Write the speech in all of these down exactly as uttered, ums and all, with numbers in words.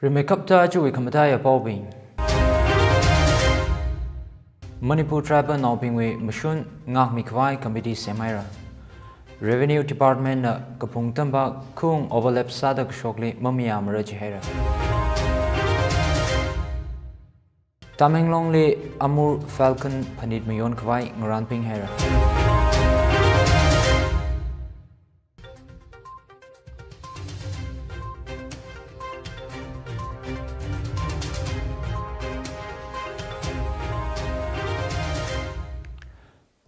Rimeikapta aja wui khamataiya paobing. Manipur tribal naobingwui mashun ngākmi khavai committee semhaira. Revenue Department na kaphung tampak khaung overlap sāda kashokli mamayāmara jihaira. Tamenglongli Amur Falcon phanit mayon khavai ngarānping haira.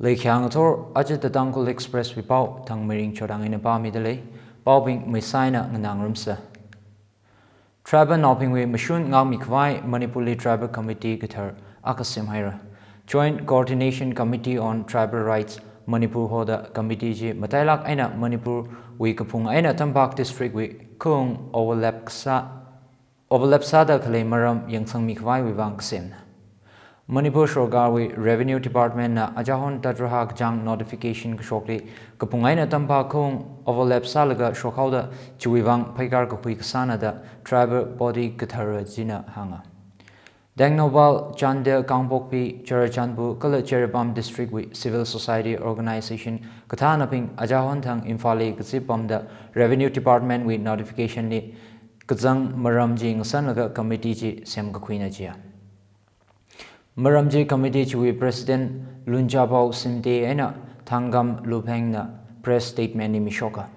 Leikhyang athor aja The Tangkhul Express wui pao Thangmeiring Chodang eina pāmida lei. Paobing maisaina nganāngarumsa. Tribal naobingwui mashun ngākmi khavai Manipurli Tribal Committee kathar akha semhaira. Joint Coordination Committee on Tribal Rights Manipur hoda committee chi matailak eina Manipurwui kaphung eina tampak district wui khaung overlap kasā, overlap sāda khalei maram yangsangmi khavaiwui vang kasemna. Manipur Sorkarwui Revenue Department na ajahon tatraha kachāng notification kashokli kaphung eina tampak khaung overlap sālaga shokhaoda chiwui vang phaikar kakhui kasāna da tribal body kathara china hānga. Tengnoupal, Chandel, Kangpokpi, Churachandpur kala Jiribam district wui civil society organization kathānabing ajahon thang Imphalli kazip pamda Revenue Department wui notification li kazang maram chi ngasanlaga committee chi semkakhuina jiya. Maram chi committee chiwui President Lunchapao Shimte eina Thangkham Lupheng na press statement li mishoka.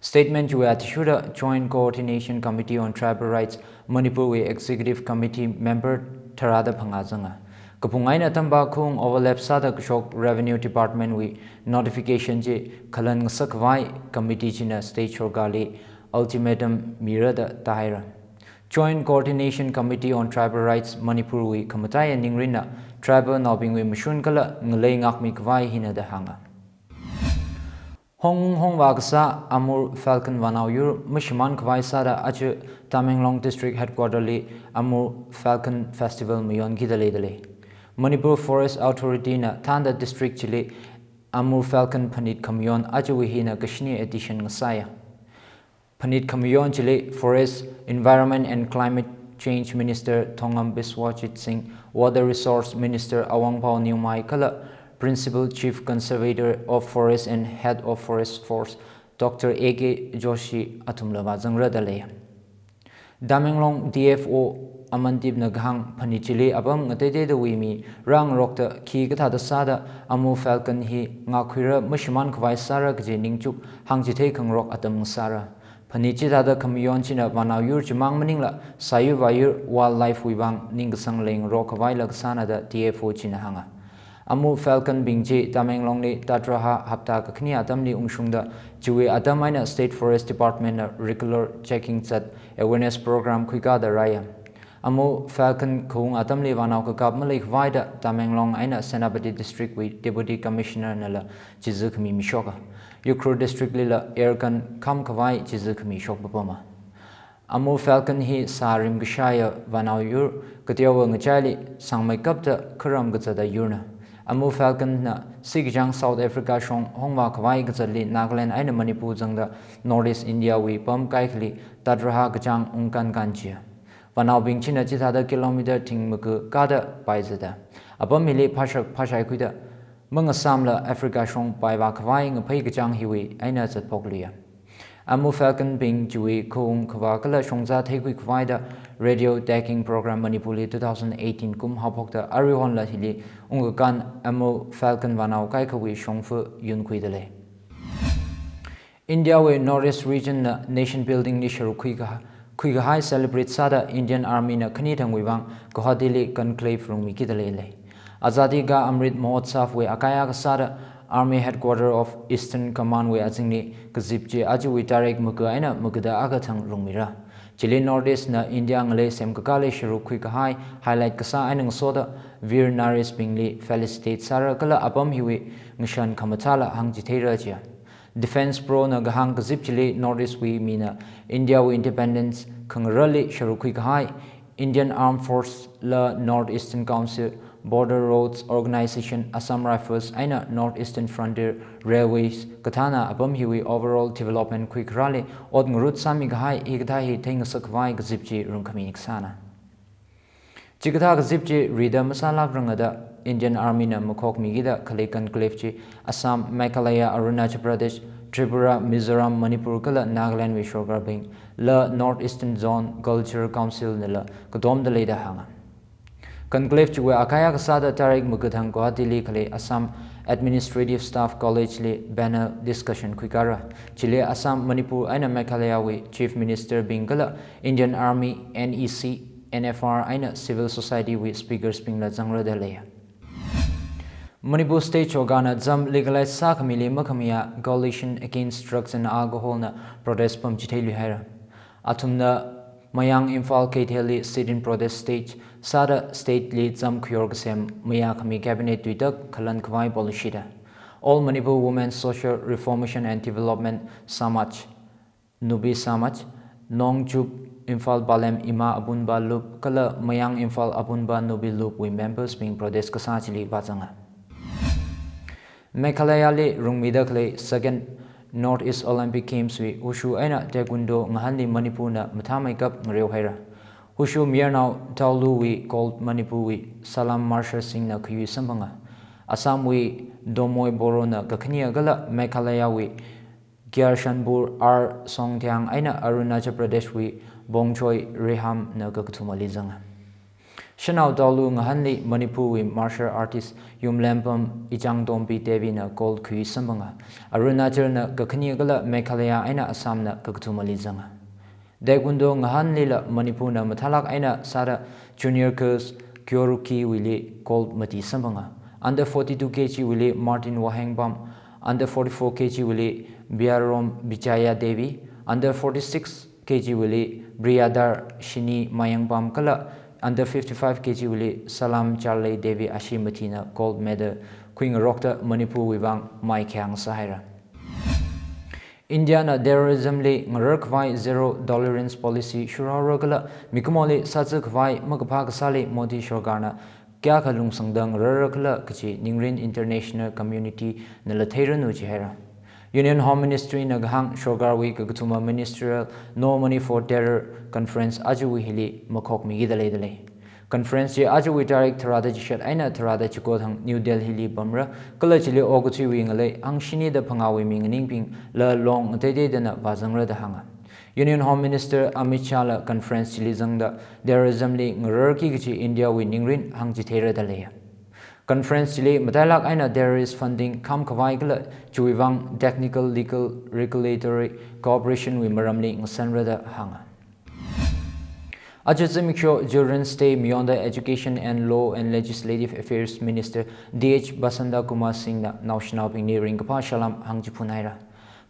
Statement chiwui athishurda Joint Coordination Committee on Tribal Rights Manipur wui Executive Committee member tharāda phangā zanga. Kaphung eina tampak khaung overlap sāda kashok Revenue Department wui notification chi khalan ngasak khavai committee china state sorkarli ultimatum mira da tāhaira. Joint Coordination Committee on Tribal Rights Manipur wui khamataiya ningrinna tribal naobingwui mashun kala ngalei ngākmi khavai hina da hānga. Hong hongvā kasā Amur Falcon vānao yur mashimān khavai sāda aja Tamenglong District Headquarter li Amur Falcon Festival mayonkida leida lei. Manipur Forest Authority na thānda district chili Amur Falcon phanit khamayon ajawui hina kashini edition ngasāya. Phanit khamayon chili Forest, Environment and Climate Change Minister Thongam Biswajit Singh, Water Resource Minister Awangpao Newmai kala Principal Chief Conservator of Forest and Head of Forest Force Doctor A K Joshi athumla vāzangra da lei. Tamenglong D F O Amandeep na kahāng phanit chili apam ngateiteidawui mi rāngarokta khi kathāda sāda Amur Falcon hi ngākkhuira mashimān khavai sāra kaji ningchuk hāngchithei khangarok atam ngasāra. Phanit chithāda khamayon china vānao yur chimang maningla sāyur vāyur wildlife wui vang ningkasang leingarok khavaila kasāna da D F O china hānga. Amur Falcon bing chi Tamenglongli tatraha hapta kakhane atamli ungshungda chiwui atam eina State Forest Department na regular checking zat awareness program khuikāda rāya. Amur Falcon khaung atamli vānao kakap malei khavaida Tamenglong eina Senapati District wui Deputy Commissioner nala chizi khami mishoka. Ukhrul District lila air gun kham khavai chizi khami shok papama. Amur Falcon hi sā rimkashaiya vānao yur, kateowa ngachaili sāngmeikapta kharam kazata yurna. Amur Falcon na sikachāng South Africa shong hongvā khavai kazatli Nagaland eina Manipur zangda North East India wui pam kaikhali tatraha kachāng ungkānkān chiya. Vānaobing china chithāda kilometer thing maga kāda paizata. Apam hili phāshak phāshaikhuida mangasāmla Africa shong paivā khavai ngaphei kachāng hiwui eina zatphokluiya. Amur Falcon bing chiwui khaung khavā kala shongzā theikhui khavaida radio tagging program Manipurli two thousand eighteen kum haophokta aruihonla hili ungkakān Amur Falcon vānao kaikhawui shongfa yunkhuida lei. India wui North East region na nation building li sharuk khuikaha-, khuikahai celebrate sāda Indian Army na khani thangwui vang Guwahati li conclave rungmikida leilei. Azadi Ka Amrit Mahotsav wui akaiya kasāda Army Headquarter of Eastern Command wui azingli kazip chi ajawui tarik maga eina magada akha thang rungmira. Chili North East na India ngalei semkakāli sharuk khuikahai highlight kasā eina ngasoda Veer Narees bingli felicitate sāra kala apam hiwui ngashan khamathāla hāngchitheira chiya. Defence Pro na kahāng kazip chili North East wui mina India wui independence khangarāli sharuk khuikahai Indian Armed Force la North Eastern Council Border Roads Organisation, Assam Rifles eina North Eastern Frontier Railways kathāna apam hiwui overall development khuikharāli ot ngarut sāmi kahai hikathā hi theingasak khavai kazip chi rungkhami kasāna. Chikathā kazip chi rida masālākranga da Indian Army na makhokmikida khalei conclave chi Assam, Meghalaya, Arunachal Pradesh, Tripura, Mizoram, Manipur kala Nagaland wui sorkarbing, la North Eastern Zone Cultural Council nala katomda lei da hānga. Conclave chiwui akhaya kasāda tarik maga thang Guwahati li khalei Assam Administrative Staff College li panel discussion khuikāra. Chili Assam, Manipur eina Meghalaya wui Chief Minister bing kala Indian Army, N E C, N F R eina civil society wui speakers bingla zangra da lei. Manipur State sorkarna zam legalize sākhamili makhamayā Coalition Against Drugs and Alcohol na protest pamchithei luihaira. Athumna Mayang, Imphal, Keithelli sit-in protest stage sāda state li zam khayor kasem mayākhami cabinet tuitak khalan khavai policy da. All Manipur Women Social Reformation and Development Samaj, Nubi Samaj, Nongchup Imphal Palem Ima Apunba Lup kala Mayang Imphal Apunba Nubi Lup wui members bing protest kasā chili vāzanga. Meghalaya li rungmida khalei Second North East Olympic Games wui Wushu eina Taekwondo ngahanli Manipur na mathāmeikap ngareo haira. Wushu mayarnao Taolu wui gold Manipur wui Salam Marshal Singh na khayui samphanga. Assam wui Domoi Boro na kakhane kala Meghalaya wui Kyarchanpur R Songthiang eina Arunachal Pradesh wui Bongchoi Reham na kakathumali zanga. Shanao Taolu ngahanli Manipur wui martial artist Yumlempam Ichangtompi Devi na gold khayui samphanga. Arunachal na kakhane kala Meghalaya eina Assam na kakathumali zanga. Taekwondo ngahanlila Manipur na mathālāk eina sāda junior girls Kyoruki wuili gold mati samphanga. Under forty-two K G wuili Martin Wahengpam, under forty-four K G wuili Biarom Vijaya Devi, under forty-six K G wuili Briyadar Shini Mayangpam kala under fifty-five K G wuili Salam Charley Devi ashi mathina gold medal khuingarokta Manipur wui vang maikhayang sāhaira. India na terrorism li ngarar khavai zero tolerance policy shurhaora kala mikumoli sāzā khavai makaphā kasāli Modi sorkarna kayākha lungsangda ngararra khala kaji ningrin international community nala theiranu jihaira. Union Home Ministry na kahāng sorkarwui kakathuma ministerial No Money for Terror conference ajawui hili makhokmikida leida lei. Conference chi ajawui tarik tharāda chishat eina tharāda chiko thang New Delhi li pamra, kala chili okathuiwui ngalei angshinida phangāwui mi nganingbingla long ngateitheidana vāzangra da hānga. Union Home Minister Amit Shah la conference chili zangda terrorism li ngararki kaji India wui ningrin hāngchitheira da lei. Conference chili matailāk eina terrorist funding kham khavai kala chiwui vang technical, legal, regulatory cooperation wui maramli ngasanra da hānga. Aja zimiksho Children's Day mayonda Education and Law and Legislative Affairs Minister D H Basanta Kumar Singh na naoshinaobingli ringkaphā salām hāngchiphunhaira.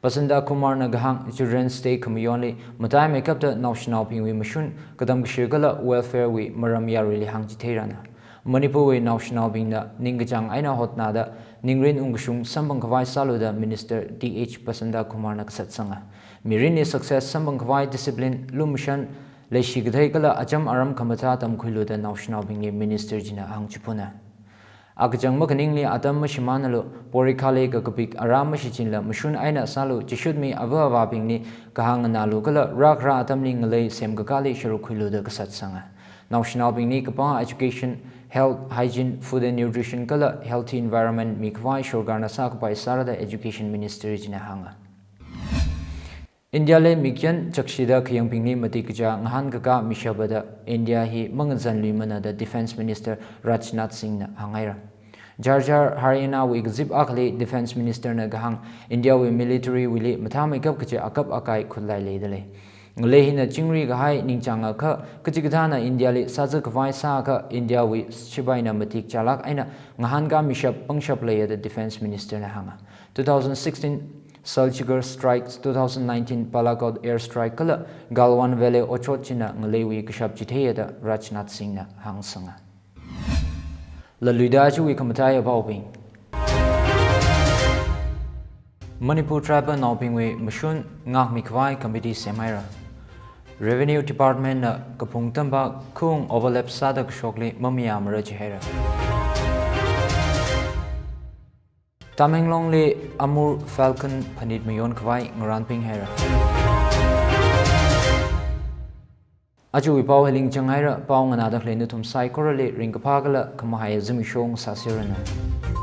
Basanta Kumar na kahāng Children's Day khamayonli mataimeikapta naoshinaobingwui mashun, katam kashi kala welfare wui maram yaruili hāngchitheirana. Manipur wui naoshinaobingna ningkachāng eina hotnada ningrin ungkashung samphang khavai sālu da Minister D H Basanta Kumar na kasatsanga. Mirinli success samphang khavai discipline, lumashan, leishi kathei kala acham aram khamathā tamkhuilu da naoshinaobingli Minister china hāngchiphuna. Akachang makhaningli atam mashimānalu, porikhali kakapik ara mashichinla mashun eina sālu, chishutmi ava avābingli kahāng nganālu kala rākhara atamli ngalei semkakāli sharuk khuilu da kasatsanga. Naoshinaobingli kapā education, health, hygiene, food and nutrition kala healthy environment mikhavai sorkarna sākapai sāra da Education Ministry china hānga. India li mikyan chakshida khayangbingli matik kachā ngahānkakā mishapa da India hi mangazanluimana da Defence Minister Rajnath Singh na hānghaira. Jhajjar Haryana wui kazip akhali Defence Minister na kahāng India wui military wuili mathāmeikap kaji akap akai khutlai leida lei. Ngalei hina chingri kahai ningchāng akha, kachikathāna India li sāzā khavai sāakha India wui shipaina matik chālāk eina ngahānkā mishap pangshap leiya da Defence Minister na hānga. Two thousand sixteen Surgical Strike, two thousand nineteen Balakot Air Strike kala Galwan Valley ochot china ngaleiwui kashap chitheiya da Rajnath Singh na hāngsanga. Laluida chiwui khamathā yapaobing. Manipur tribal naobingwui mashun ngākmi khavai committee semhaira. Revenue Department na kaphung tampa khung overlap sāda kashokli mamayāmara jihaira. Tamenglongli Amur Falcon phanit mayon khavai ngarānping haira. Ajawui pao hili ngachang haira, pao nganāda khalei nathum saikorali ringkaphā kala khamahai zimiksho sāseranu.